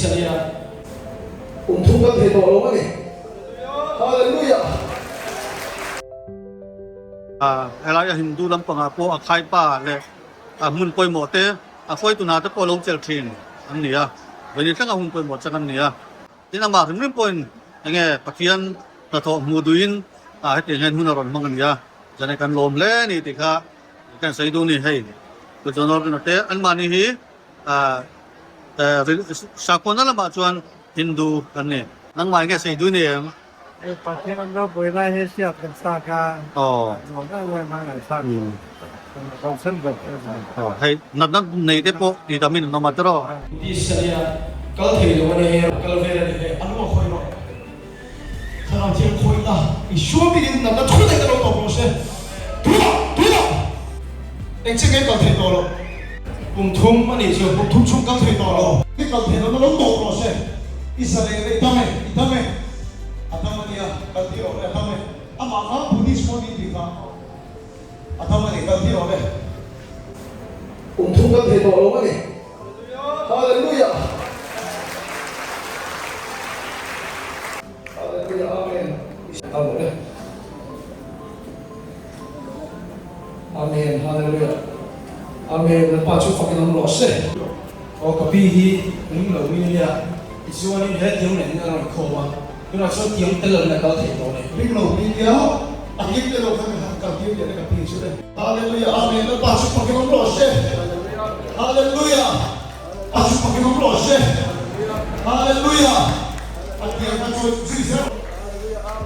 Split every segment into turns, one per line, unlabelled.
Buddhist a nia.
Kum thum kan thei tawh lo a ni. Hallelujah!
Helaia Hindu lampangah pawh a khaipa leh a hmun pawimawh te, a hruaitu hna te pawh lo chelh thin an ni a, vawini thleng a hun pawimawh chang an ni a. Tin amah hrim hrim pawhin enge Pathian hnathawh hmuh duhin hetiang hian hun a rawn hmang a ni a, zane kan lawm hle a ni tih kha kan sawi duh a ni. Hei Pu John Orvin-a te anmahni hi sakhuana lamah chuan Hindu kan ni. Nangmah enge sawi duh ni em?
Hei Pathian ropui lai hi hriat kan chak a, nuam em em a ngaihsak kan sen vek em em.
Hei natna nei te pawh tih tam in an awm a tiraw?
Buddhist a nia, kal thei lo a nia, kal vel a ni hle.
A lu a khawi rawh. Thlarau thiang khawi ta. I hruam bik in natna thu daih ka lo tawp rawh se. Tunah! Tunah! Eng che nge kal thei tawh loh? Kum thum a nih chu. Kum thum chhung kal thei tawh lo. I kal thei lohna lo tawp rawh se. I zalen leh i dam e, i dam e. A dam a nia, kal tir rawh le, a dam e. Amah kha Buddhist pawh ni tih kha a dam a ni, kal tir rawh le.
Kum thum kal thei tawh lo a ni. Hallelujah! Hallelujah, Amen. Kal rawh le. Amen Hallelujah Amen Lalpa chu fakin awm rawh se.
Aw ka pi hi ring lo mi nia tichuanin he tiang nen hian a rawn khawm a, tunah chuan tiang tel loin a kal thei tawh a ni.
Ring lo mi nia a tiang tel lo khan ka han kal tir leh na ka pi chu le. Hallelujah Amen Lalpa chu fakin awm rawh se. Hallelujah Pa chu fakin awm rawh se. Hallelujah A tiang kha chuan zui zel.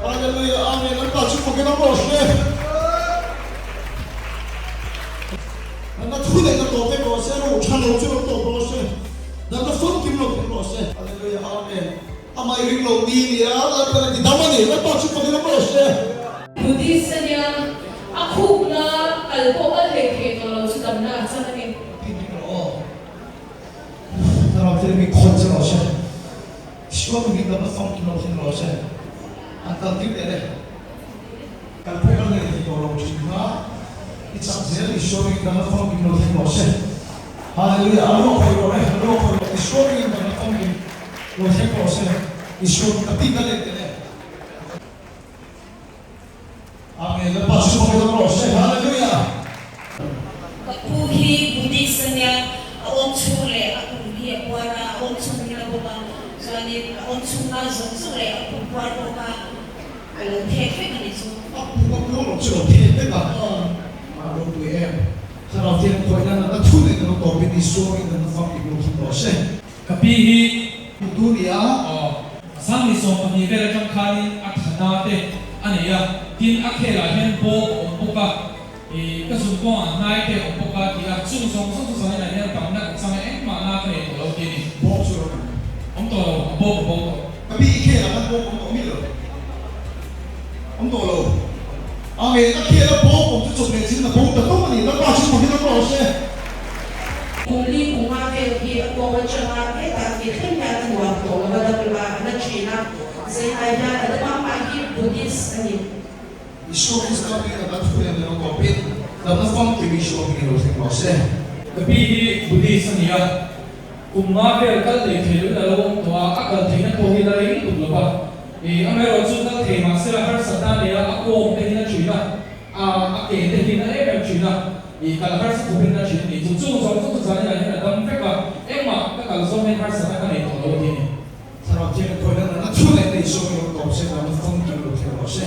Hallelujah Amen Lalpa chu fakin awm rawh se. Natna thu leh na tawp vek rawh se, ro tha lo chu lo tawp rawh se, natna famkim lo thleng rawh se. Hallelujah Amen Amah i ring lo mi nia Lalpan a ti dam a ni Lalpa chu fakin awm rawh se.
Buddhist a nia, a khukna kal pawh kal hlei thei tawh lo chu damna a chang a ni.
Tih dik rawh aw. Thlarau thil mi khawn che rawh se. Sual mi damna famkim lo thleng rawh se. An kal tir leh le. Kal pawh kal leh thei tawh lo thin kha i chak zel i sual mi damna famkim lo thleng rawh se. Hallelujah a ruak hawi rawh le a ruak hawi rawh i sual mi damna famkim lo thleng rawh se. I sual ka ti ka let leh le. Amen Lalpa chu fak lam rawh se Hallelujah.
Ka pu hi Buddhist a nia, a awm chhung leh a pum hi a puar a, a awm chhung hi a bawk a, chuanin a awm chhung na zawng zawng leh a pum puar bawk a, a lo thek vek a ni chu.
A pum a puar lo chu lo thek vek a, a ropui em. Thlarau thian khawih nan a thu nen a lo tawpin Isua in an fak i lo thleng rawh se.
Ka pi hi.
Hmutu ni a.
Aw. A sang ni 12 vel atang khanin a thana te a nei a, tin a khelah hian bawk a awm bawk a, ih ka zun kawngah hnai te a awm bawk a ti a, chung zawng zawng chu zanin ah hian damna ka chang a, engmah na ka nei tawh lo ti a ni.
Bawk chu lo awm.
Awm tawh lo, a bawk a bo tawh.
Ka pi i khelah khan bawk awm tawh mi lo? Awm tawh lo. Amen. A khel a bawk awm chu chawp leh chin a bo ta tawp a ni. Lalpa chu fakin awm rawh se.
Kum li kum nga vel hi a kawng atanga hetah tih thleng hian a nuam tawh lo a dam lo a, a na thin a. Zainai hian a dam a, amah hi Buddhist a ni.
Isua Krista hming a kan thu lem lem a tawpin damna famkim Isua hmingin lo thleng rawh se.
Ka pi hi Buddhist a ni a, kum nga vel kal lei thei loin a lo awm tawh a, a kal theihna pawh hi la rei lutuk lo va. Ih, amaherawh chu kal thei mahsela harsatna a nei a, a kawng te hian a thin a, a a ke te hian a em em thin a, ih, kal harsa khawpin a thin a ni. Chu chung zawng zawng chu zanin ah hian a dam vek a, engmah ka kal zawng hian harsatna ka nei tawh lo a ti a ni.
Thlarau thiang khawi nan a thu leh nei sawm i lo tawp se, damna famkim lo thleng rawh se.